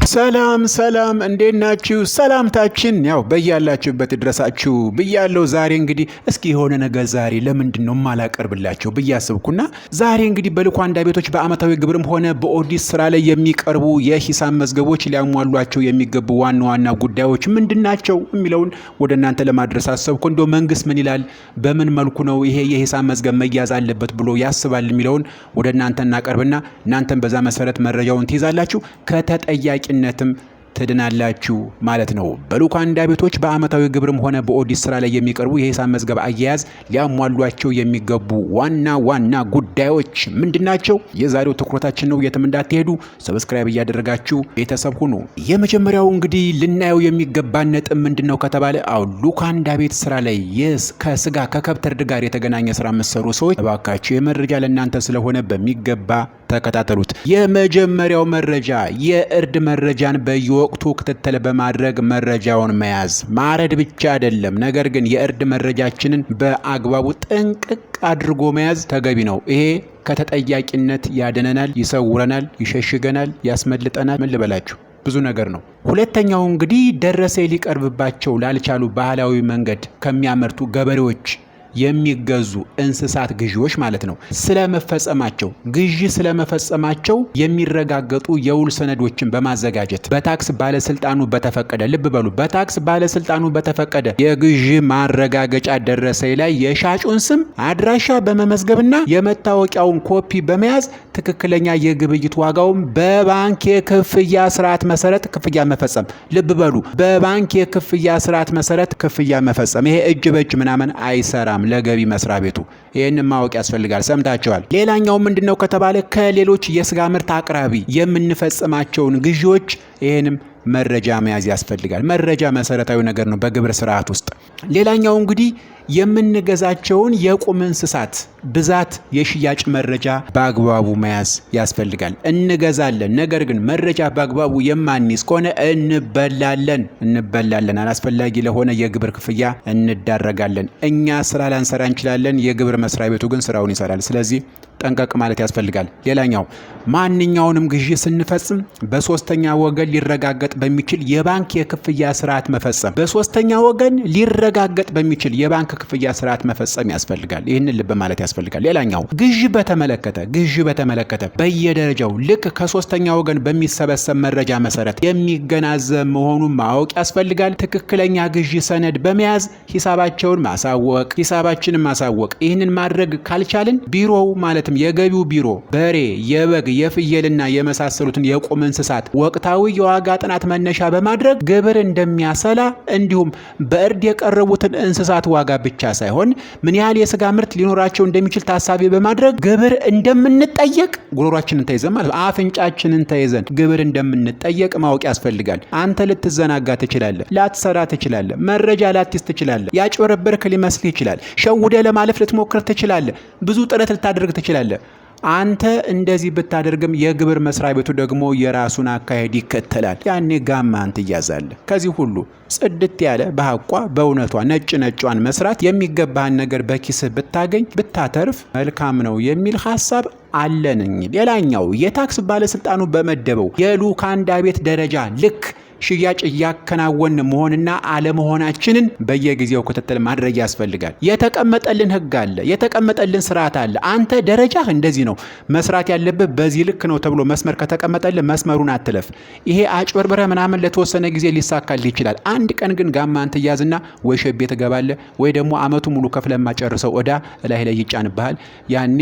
ሰላም ሰላም፣ እንዴት ናችሁ? ሰላምታችን ያው በያላችሁበት ድረሳችሁ ብያለሁ። ዛሬ እንግዲህ እስኪ የሆነ ነገር ዛሬ ለምንድን ነው የማላቀርብላቸው ብዬ አስብኩና ዛሬ እንግዲህ በልኳንዳ ቤቶች በአመታዊ ግብርም ሆነ በኦዲት ስራ ላይ የሚቀርቡ የሂሳብ መዝገቦች ሊያሟሏቸው የሚገቡ ዋና ዋና ጉዳዮች ምንድን ናቸው የሚለውን ወደ እናንተ ለማድረስ አሰብኩ። እንደ መንግስት ምን ይላል፣ በምን መልኩ ነው ይሄ የሂሳብ መዝገብ መያዝ አለበት ብሎ ያስባል የሚለውን ወደ እናንተ እናቀርብና እናንተም በዛ መሰረት መረጃውን ትይዛላችሁ ከተጠያቂነትም ትድናላችሁ ማለት ነው። በሉካንዳ ቤቶች በአመታዊ ግብርም ሆነ በኦዲት ስራ ላይ የሚቀርቡ የሂሳብ መዝገብ አያያዝ ሊያሟሏቸው የሚገቡ ዋና ዋና ጉዳዮች ምንድናቸው? የዛሬው ትኩረታችን ነው። የትም እንዳትሄዱ፣ subscribe እያደረጋችሁ ቤተሰብ ሁኑ። የመጀመሪያው እንግዲህ ልናየው የሚገባን ነጥብ ምንድን ነው ከተባለ፣ አዎ ሉካንዳ ቤት ስራ ላይ ከስጋ ከከብት እርድ ጋር የተገናኘ ስራ የምትሰሩ ሰዎች እባካችሁ የመረጃ ለእናንተ ስለሆነ በሚገባ ተከታተሉት። የመጀመሪያው መረጃ የእርድ መረጃን በየወቅቱ ክትትል በማድረግ መረጃውን መያዝ። ማረድ ብቻ አይደለም፣ ነገር ግን የእርድ መረጃችንን በአግባቡ ጥንቅቅ አድርጎ መያዝ ተገቢ ነው። ይሄ ከተጠያቂነት ያድነናል፣ ይሰውረናል፣ ይሸሽገናል፣ ያስመልጠናል። ምን ልበላችሁ ብዙ ነገር ነው። ሁለተኛው እንግዲህ ደረሰኝ ሊቀርብባቸው ላልቻሉ ባህላዊ መንገድ ከሚያመርቱ ገበሬዎች የሚገዙ እንስሳት ግዢዎች ማለት ነው ስለመፈጸማቸው ግዢ ስለመፈጸማቸው የሚረጋገጡ የውል ሰነዶችን በማዘጋጀት በታክስ ባለስልጣኑ በተፈቀደ፣ ልብ በሉ፣ በታክስ ባለስልጣኑ በተፈቀደ የግዢ ማረጋገጫ ደረሰኝ ላይ የሻጩን ስም አድራሻ በመመዝገብና የመታወቂያውን ኮፒ በመያዝ ትክክለኛ የግብይት ዋጋውን በባንክ የክፍያ ስርዓት መሰረት ክፍያ መፈጸም። ልብ በሉ፣ በባንክ የክፍያ ስርዓት መሰረት ክፍያ መፈጸም። ይሄ እጅ በእጅ ምናምን አይሰራም ለገቢ መስሪያ ቤቱ። ይህንን ማወቅ ያስፈልጋል። ሰምታችኋል። ሌላኛው ምንድነው ከተባለ ከሌሎች የስጋ ምርት አቅራቢ የምንፈጽማቸውን ግዢዎች ይህንም መረጃ መያዝ ያስፈልጋል። መረጃ መሰረታዊ ነገር ነው በግብር ስርዓት ውስጥ። ሌላኛው እንግዲህ የምንገዛቸውን የቁም እንስሳት ብዛት የሽያጭ መረጃ በአግባቡ መያዝ ያስፈልጋል። እንገዛለን፣ ነገር ግን መረጃ በአግባቡ የማንይዝ ከሆነ እንበላለን እንበላለን። አላስፈላጊ ለሆነ የግብር ክፍያ እንዳረጋለን። እኛ ስራ ላንሰራ እንችላለን፣ የግብር መስሪያ ቤቱ ግን ስራውን ይሰራል። ስለዚህ ጠንቀቅ ማለት ያስፈልጋል። ሌላኛው ማንኛውንም ግዢ ስንፈጽም በሶስተኛ ወገን ሊረጋገጥ በሚችል የባንክ የክፍያ ስርዓት መፈጸም፣ በሶስተኛ ወገን ሊረጋገጥ በሚችል የባንክ ክፍያ ስርዓት መፈጸም ያስፈልጋል። ይህንን ልብ ማለት ያስፈልጋል። ሌላኛው ግዢ በተመለከተ በየደረጃው ልክ ከሶስተኛ ወገን በሚሰበሰብ መረጃ መሰረት የሚገናዘብ መሆኑን ማወቅ ያስፈልጋል። ትክክለኛ ግዢ ሰነድ በመያዝ ሂሳባቸውን ማሳወቅ፣ ሂሳባችንን ማሳወቅ። ይህንን ማድረግ ካልቻልን ቢሮው ማለትም የገቢው ቢሮ በሬ፣ የበግ፣ የፍየልና የመሳሰሉትን የቁም እንስሳት ወቅታዊ የዋጋ ጥናት መነሻ በማድረግ ግብር እንደሚያሰላ እንዲሁም በእርድ የቀረቡትን እንስሳት ዋጋ ብቻ ሳይሆን ምን ያህል የስጋ ምርት ሊኖራቸው እንደሚችል ታሳቢ በማድረግ ግብር እንደምንጠየቅ ጉሮሯችንን ተይዘን ማለት ነው፣ አፍንጫችንን ተይዘን ግብር እንደምንጠየቅ ማወቅ ያስፈልጋል። አንተ ልትዘናጋ ትችላለህ፣ ላትሰራ ትችላለህ፣ መረጃ ላትይዝ ትችላለህ፣ ያጭበረበርክ ሊመስልህ ይችላል፣ ሸውደህ ለማለፍ ልትሞክር ትችላለህ፣ ብዙ ጥረት ልታደርግ ትችላለህ። አንተ እንደዚህ ብታደርግም የግብር መስሪያ ቤቱ ደግሞ የራሱን አካሄድ ይከተላል። ያኔ ጋማን ትያዛለህ። ከዚህ ሁሉ ጽድት ያለ በሀቋ በእውነቷ ነጭ ነጯን መስራት፣ የሚገባህን ነገር በኪስህ ብታገኝ ብታተርፍ መልካም ነው የሚል ሀሳብ አለንኝ። ሌላኛው የታክስ ባለስልጣኑ በመደበው የሉካንዳ ቤት ደረጃ ልክ ሽያጭ እያከናወን መሆንና አለመሆናችንን በየጊዜው ክትትል ማድረግ ያስፈልጋል። የተቀመጠልን ሕግ አለ፣ የተቀመጠልን ስርዓት አለ። አንተ ደረጃህ እንደዚህ ነው፣ መስራት ያለብህ በዚህ ልክ ነው ተብሎ መስመር ከተቀመጠልህ መስመሩን አትለፍ። ይሄ አጭበርብረህ ምናምን ለተወሰነ ጊዜ ሊሳካልህ ይችላል። አንድ ቀን ግን ጋማን ትያዝና ወይ ሸቤ ትገባለህ ወይ ደግሞ አመቱ ሙሉ ከፍለህ የማጨርሰው ዕዳ እላይ ላይ ይጫንብሃል። ያኔ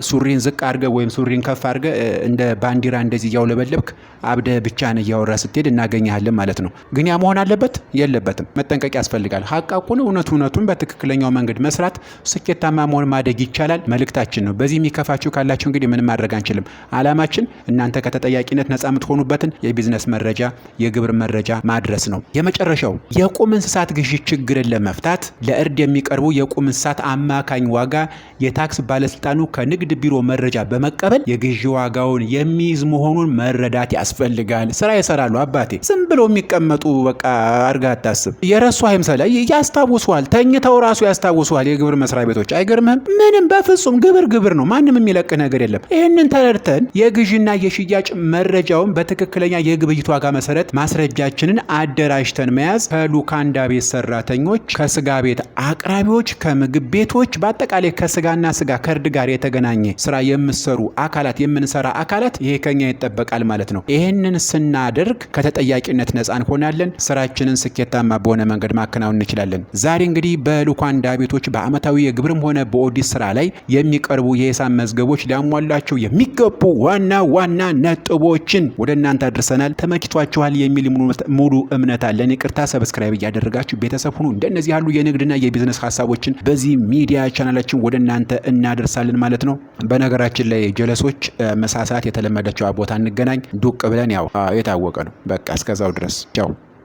ሱሪን ዝቅ አድርገህ ወይም ሱሪን ከፍ አድርገህ እንደ ባንዲራ እንደዚህ እያውለበለብክ አብደህ ብቻህን እያወራ ስትሄድ እናገኘሃለን ማለት ነው። ግን ያ መሆን አለበት የለበትም፣ መጠንቀቅ ያስፈልጋል። ሀቃቁን እውነቱ እውነቱን በትክክለኛው መንገድ መስራት ስኬታማ መሆን ማደግ ይቻላል መልእክታችን ነው። በዚህ የሚከፋችሁ ካላችሁ እንግዲህ ምንም ማድረግ አንችልም። አላማችን እናንተ ከተጠያቂነት ነጻ የምትሆኑበትን የቢዝነስ መረጃ የግብር መረጃ ማድረስ ነው። የመጨረሻው የቁም እንስሳት ግዢ ችግርን ለመፍታት ለእርድ የሚቀርቡ የቁም እንስሳት አማካኝ ዋጋ የታክስ ባለስልጣኑ ከንግድ ቢሮ መረጃ በመቀበል የግዢ ዋጋውን የሚይዝ መሆኑን መረዳት ያስፈልጋል። ስራ ይሰራሉ። ያውቃሉ። አባቴ ዝም ብለው የሚቀመጡ በቃ አድርገህ አታስብ። የረሱ አይምሰልህ፣ ያስታውሱሃል። ተኝተው ራሱ ያስታውሱሃል የግብር መስሪያ ቤቶች። አይገርምህም? ምንም በፍጹም ግብር ግብር ነው። ማንም የሚለቅህ ነገር የለም። ይህንን ተረድተን የግዥና የሽያጭ መረጃውን በትክክለኛ የግብይት ዋጋ መሰረት ማስረጃችንን አደራጅተን መያዝ ከሉካንዳ ቤት ሰራተኞች፣ ከስጋ ቤት አቅራቢዎች፣ ከምግብ ቤቶች፣ በአጠቃላይ ከስጋና ስጋ ከእርድ ጋር የተገናኘ ስራ የምሰሩ አካላት፣ የምንሰራ አካላት ይሄ ከኛ ይጠበቃል ማለት ነው። ይህንን ስናደርግ ከተጠያቂነት ነፃ እንሆናለን። ስራችንን ስኬታማ በሆነ መንገድ ማከናወን እንችላለን። ዛሬ እንግዲህ በሉካንዳ ቤቶች በአመታዊ የግብርም ሆነ በኦዲት ስራ ላይ የሚቀርቡ የሂሳብ መዝገቦች ሊያሟላቸው የሚገቡ ዋና ዋና ነጥቦችን ወደ እናንተ አድርሰናል። ተመችቷችኋል የሚል ሙሉ እምነት አለን። ይቅርታ subscribe እያደረጋችሁ ቤተሰብ ሁኑ። እንደነዚህ ያሉ የንግድና የቢዝነስ ሀሳቦችን በዚህ ሚዲያ ቻናላችን ወደ እናንተ እናደርሳለን ማለት ነው። በነገራችን ላይ ጀለሶች ምሳ ሰዓት የተለመደችው ቦታ እንገናኝ። ዱቅ ብለን ያው የታወቀ ነው። በቃ እስከዛው ድረስ ቻው።